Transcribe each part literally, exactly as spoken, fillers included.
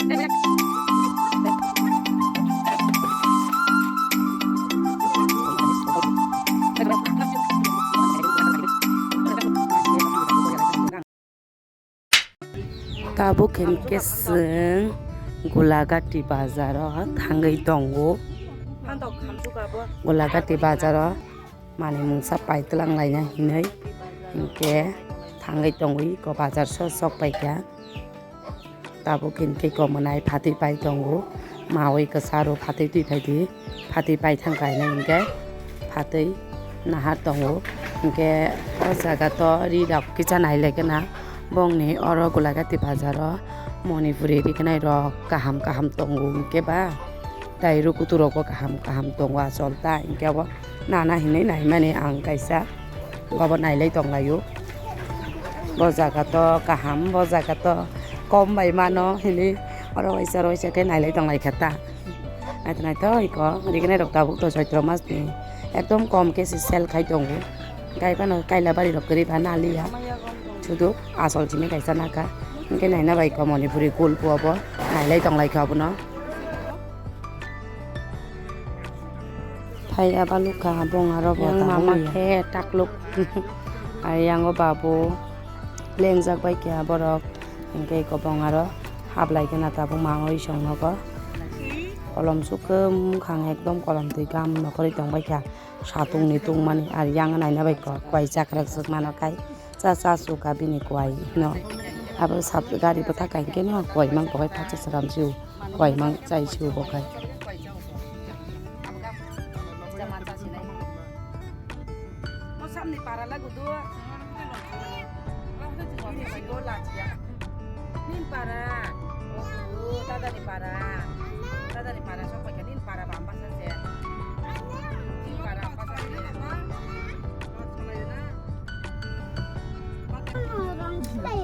Tabuk hinkhe chwng Gulagati bazaro thangwi tongo. Gulagati bazaro manwi mungsa paitwlang laina hinwi hinkhe thangwi tongwi eko bazar so sok paikha. Tabuk hinkhe eko mwnai phatwi pai tongo. Mawi kwcharo phatwi twi phaidi. Phatwi pai thang kainai hinkhe phatwi nahar tongo. Hinkhe o jaga to ri rok kisa nailaikhe na. Bongni oro Gulagati bazaro Manipuri rikhwnai rok kaham kaham tongo hinkhe ba. Tai rukutu rok bo kaham kaham tongo achol ta hinkhe bo. Nana hinwi naimani ang kaisa. Bobo nailai tonglaio. Bo jaga to kaham, bo jaga to kom bai mano hinwi oro waisa oro waisa khe nailai tonglaikha ta. Naitho naitho iko rignai rok tabuk to Choitro mas ni ekdom kom khe se sell khai tongo. Gai phano kaila bari rok kwrwi ba naliya. Sudu asol simi kaisa nakha. Hinkhe naina bai ko Manipuri gulpo bo nailai tonglaikha obono. Phai aba lukha bong aro bo yang tabuk mama ya. Khe takluk. Ai yango babu lengjak bai khe borok. Hinkhe eko bong aro hablai khe na tabuk mangwi song nogo. Kolom sukhe mukhang ekdom kolom twi gam nokhorwi tong bai kha. Satung ni tungmani ar yang naina bai kok kwai chakrak swk mano kai cha cha suka bini kwai no abo sab gari bwtha kai khe no kwai mang kwai phacha sram siu kwai mang chai siu bo kai. Nin para. O, o, dadani para. Dadani para sok paikha, nin para ba ambasa se. Nin para ambasa se. Rong silai.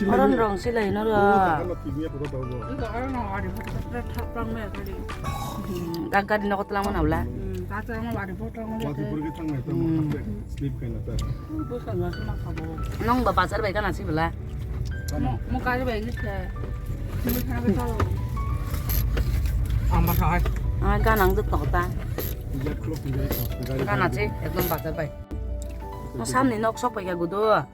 Oron rong silai no ro. Oro no ari photo photo thap lang me kali. Hmm, gak gari no kotlang mana ula. Hmm, kata ma ari photo lang me. Mati purgi thang nai ta. Hmm. Sleep kaina ta. Nong ba bazar bai kana si bela. Mo, mo kari bai ni the. Mo thang ke chalo. Ang ba thai. Ah, ganang duk to ta. Gana se, ekdom bazar bai. Mo samni nok sok pai ga gudo. Ah.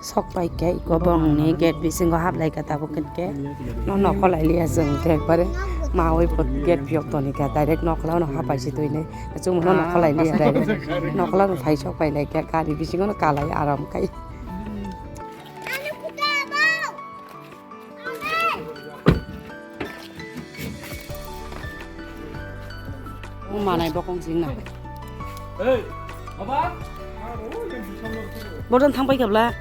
Sok pai khe iko bongni gate bisingo hablai kha tabuk hinkhe. No nokhorlai liya chwng khe ekbare mawi put gate phiyok toni kha direct nokhla no hapai si twi nai. Chwng no nokhorlai liya direct. Nokhla no phai sok pai lai khe gari bisingo no kalai aram khai. Manai bokong sing na. Bodan thang pai kabla.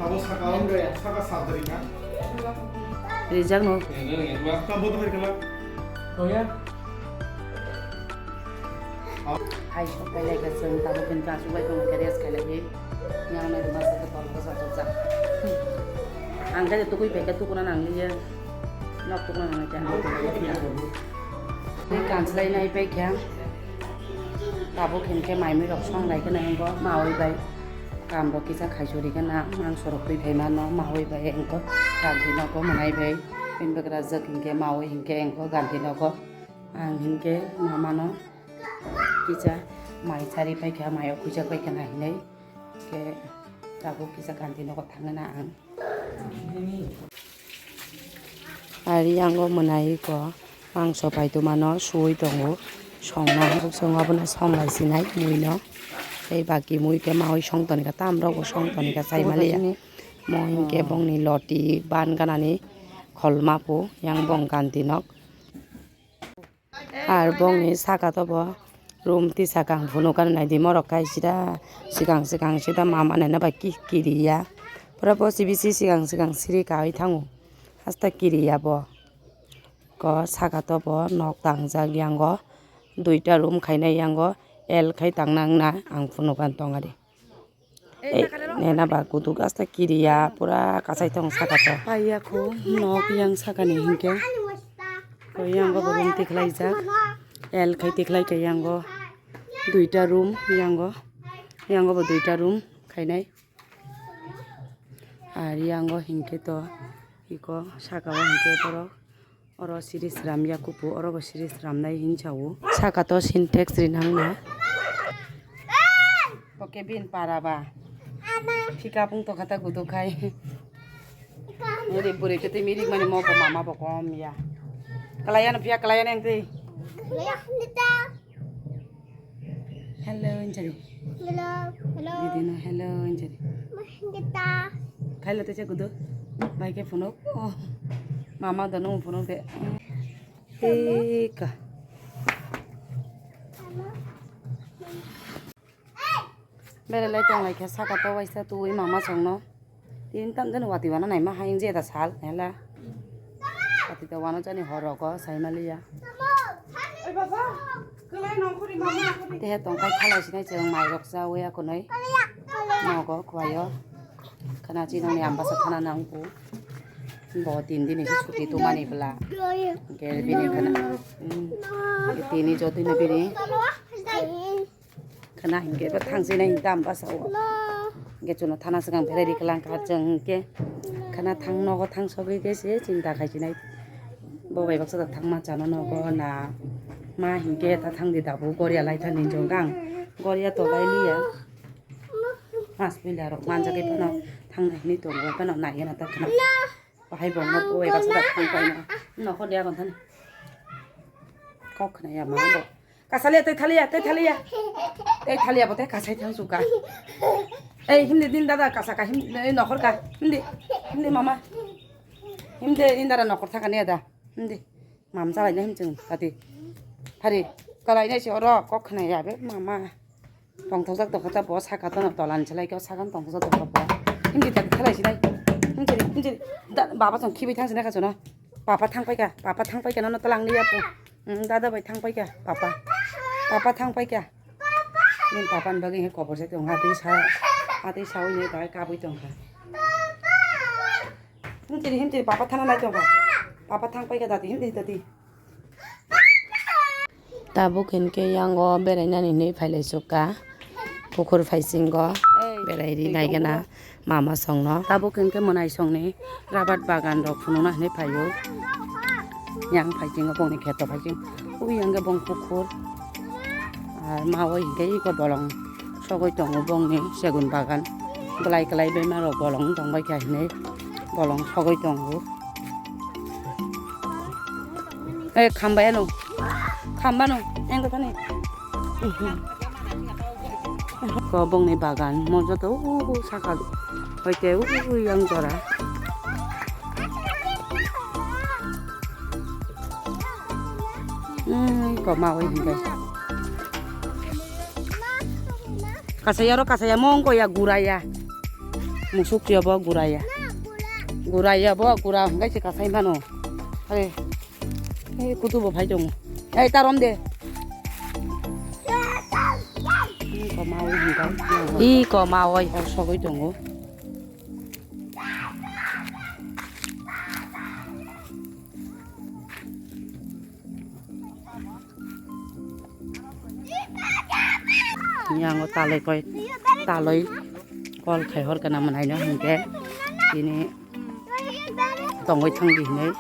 Abo saka, saka surgery na? Rijak no. Tabo to hai kala. Hai sok pai lai ka chwng tabuk hinkhe aswk bai tongkhe rest khai lai di. Yang nai ma sa ka tol ka sa sa. Ang khe tukui pai khe tukuna nang liya. Nok tukuna nang khe ang tukuna nang khe. Ni kanslai nai pai khe. Tabuk hinkhe mai mui rok song lai khe nai wngkho mawi bai. Kam rok kisa khai suri khe na mangso rok twi phai mano mawi bai wngkho. Kanti nogo mwnai bai. Bini bagra jwk hinkhe mawi hinkhe wngkho kanti nogo. Ang hinkhe mamano kisa mai chari paikha, mai o khuijak paikha na hinwi khe tabuk kisa kanti nogo thangna ang. Ari yango mwnai ko mangso paitoma no suwi tongo, songna bukchung abono song lai sinai mui no tei baki mui khe mawi song tonika tam rok bo song tonika sai maliya. Mo hinkhe bongni loti ban ganani kholma pu yang bong kanti nok. Ar bongni saka tobo room tisa kang phunukani naidi morok kai sida sikang sikang sida mama naina bai ki kiriya. Pura bosi bisi sikang sikang siri kawi thango hasta kiriya bo. Ko saka tobo nok tangjak yango duita room khainai yango L khai tangna wngna ang phunukan tongari. Ei, nena ba kutuk asta kiriya pura kasai tong saka to. Paiya kho nok yang sakani hinkhe. Ko yango bo room tikhlaijak. L khai tikhlai khe yango duita room yango. Yango bo duita room khainai. Ar yango hinkhe to iko saka o hinkhe borok oro siri sram ya kupu, oro bo siri sram nai hinsa o. Saka to Sintex rinang na. Oke bin para ba. Phika pung to khata gudu khai. Nuri buri kete mirik mani mo ko mama bo kom ya. Kalaya no phiya kalaya neng tei. Hello, injari. Hello, hello. Didi no hello, injari. Mahingita. Khaila te chakudo. Bai ke phone. Oh. Mama da no phone de. Eka. Bere lai tong lai khe saka to waisa tui mama song no. Tin tam jani wati wana naima hai wng je da sal hela. Wati ta wana jani hor rogo sai maliya. Te he tong kai khalai sinai chwng mai rok cha waya kunui. Nogo khwlaio. Khana chini ni ambasa khana nang ku. Bo tin dini se chuti tumani bwla. Ke bini khana. Hmm. Tini jotino bini. Khana hinkhe bo thangsinai hinkhe ambasa o. Hinkhe chwngno thana swkang pherai ri kwlang kha chwng hinkhe khana thang nogo thang sogwi khe se chinta khai sinai. Bo bai baksa da thangma chana nogo na ma hinkhe ta thangdi dabu goria lai thani jong gang goria to lai liya. Mas puila rok manjagwi phano thangnai hinwi tongo phano nai gana ta khana. Bahai bo no bo eba sada thang pai no. No ko dia kon thani. Kok khna ya ma bo. Kasalia tei thalia tei thalia. Tei thalia bo tei kasai thang suka. Ei hindi din dada kasa ka hindi nokhor ka. Hindi. Hindi mama. Hindi din dada nokhor thaka ne da. Hindi. Mam chalai na him chwng kati. Phari kalai nai se oro kok khna ya be mama. Tongthokjak tongkha ta bo saka tono tola ni se lai khe o saka no tongthokjak tongkha bo. Himdi ta khalai sinai. Himdi himdi da baba chong khibi thang sinai kha chono. Papa thang paikha, papa thang paikha nono twlang liya po. Hmm, dada bai thang paikha, papa. Papa thang paikha. Nini papa ni bagwi he kobor se tong ha twi sa ha twi sa oi ni bai kabui tongkha. Himdi himdi papa thana nai tongkha. Papa thang paikha dati himdi dati. Tabuk hinkhe yango berainani hinwi phailaisukha pukhur phaisingo berai ri naigana mama songno. Tabuk hinkhe mwnai songni rabar bagan rok phunukna hinwi phaio. Yang phaisingo bongni kheto phaising ui yang khe bong pukhur ar ma oi hinkhe iko bolong sogwi tongo bongni segun bagan. Kwlai kwlai bemar rok bolong tongbaikha hinwi bolong sogwi tongo. Eh, khambaya no. Khamba no. Eng kotha ni. Ko bongni bagan mo joto u saka hoite u yang jora. Hmm, ko ma oi hinbai. Kasaya ro kasaya mong ko ya guraya. Musuk ya bo guraya. Guraya bo gura hingai se kasai mano. Are. Ei kutu bo phai tongo. Ei tarom de. Ih, ko ma oi hingai. Ih, ko ma oi hor sogwi tongo. Yango taloi koi taloi kol khai hor kana mwnai no hinkhe tini tongwi thangdi hinwi.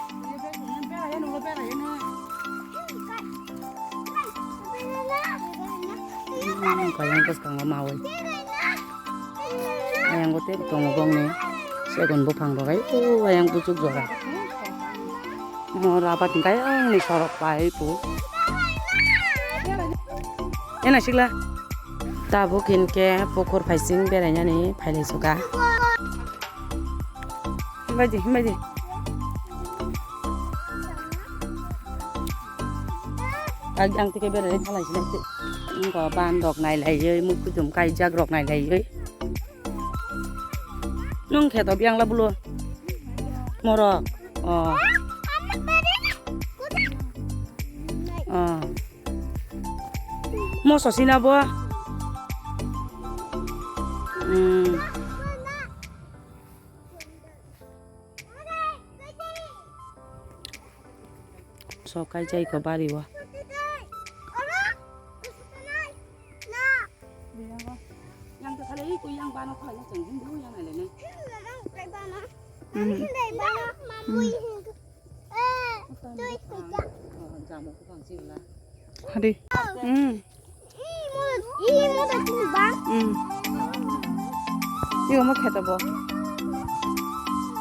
Kayang bwskango mawi. Ayang bo tei tongo bongni segun buphang rok ai o ayang buchuk jora. Mo rabat hingkai ayang ni sorok pai po. Ena sikla. Tabuk hinkhe pukur phaising berainani phailai suka. Himbaidi, himbaidi. Ang tike beraini phalai sinai. Wngkha ban rok nailaiwi, mui kuchum kaijak rok nailaiwi. Nwng khe to biyang la bulo. Morok. Oh. Oh. Moso sina bo. Hmm. So kai jai ko bari o. Hmm. Hadi. Hmm. Hmm. Iyo mo kheto bo.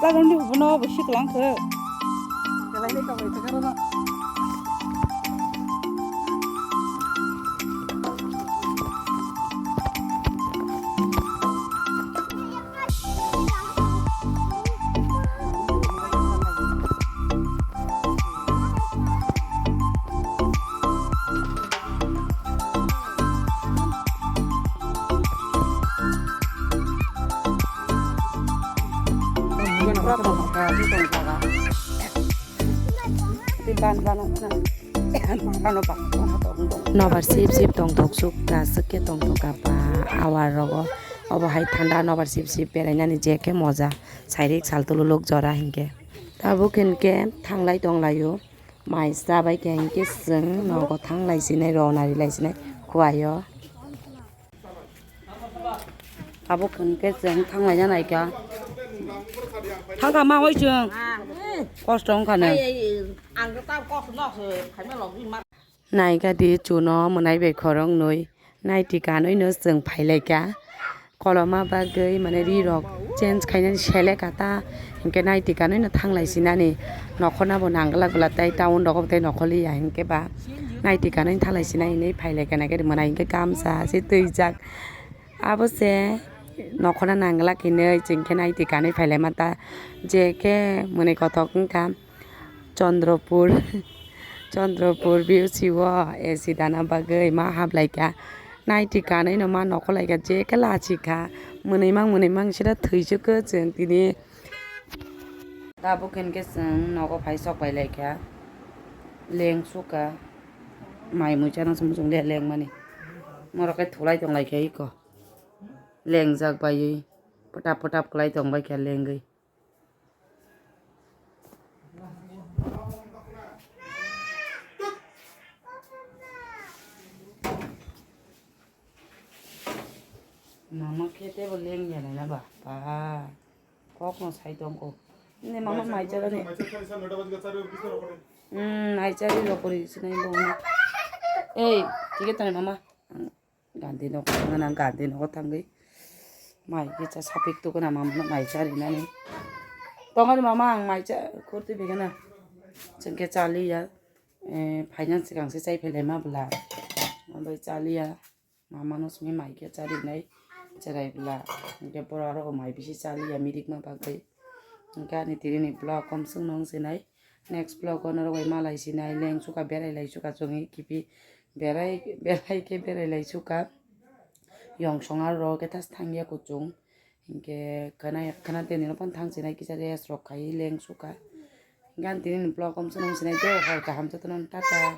Lagon di hubuno bo siklang khe. Nobar sip sip tongthok suk, aswk khe tongthok kha ba awar rogo. Obo hai thanda nobar sip sip berainani je khe moja. Sairik sal tululuk jora hinkhe. Tabuk hinkhe thanglai tonglaio. Mai chabai khe hinkhe chwng nogo thanglai sinai, rw nari lai sinai khuaio. Abo hinkhe chwng thanglai ya naikha. Thangkha ma oi chwng. Kosto wngkha no. Naikha di chuno mwnai bai khoroknwi naiti kanwi no chwng phailaikha. Koloma bagwi mane ri rok change khainani selek kha ta, hinkhe naiti kanwi no thanglai sinani nokhorna bo nang glak glak tei town rogo tei nokhorliya hinkhe ba naiti kanwi thanglai sinai hinwi phailaikha naikhe mwnai hinkhe gamsa se twijak. Abo se nokhorna nang glak hinwi chwngkhe naiti kanwi phailaima ta, je khe mwnwi kothok wngkha. Chandra Pur, Chandra Pur B C o A C dana bagwi ma haplaikha. Naiti kanwi no ma nokhorlaikha, je khe lachikha. Mwnwi mang, mwnwi mang sida thwichukhe chwng tini. Tabuk hinkhe chwng nogo phai sok pai laikha. Leng sukha. Mai mui chana song song le lengmani. Morok khe thulai tonglaikha iko. Lengjak baiwi. Pwtap pwtap kwlai tongbaikha lengwi. Mama khe tebo lengya na ba pa. Kok no sai tong ko. Ne mama mai cha ne. Hmm, mai cha ri ro kori sinai bo. Ei, thik tane mama. Gandhi nogo thangna, Gandhi nogo thangwi mai kisa sapik tukuna, mama mai charinani. Tongani mama ang mai cha khurti bigana. Chengke chaliya. Eh, finance kang se chai phele ma bla. Ambai chaliya. Mama no simi mai khe charinai. Cherai bla. Hingke bora aro mai bisi chaliya mirik ma bagwi. Hingke ani tini ni vlog kom sung nong sinai. Next vlog o norok bai malai sinai, leng sukha, berai lai sukha, chwngwi kiphilwi berai, berai khe berai lai sukha. Yong song aro khe tas thangya kuchung. Hinkhe khana, khana teni no phano thang sinai kisa rest rok khai leng sukha. Hinkhe ani tini ni vlog kom sung nong sinai, hor kaham jotono tata.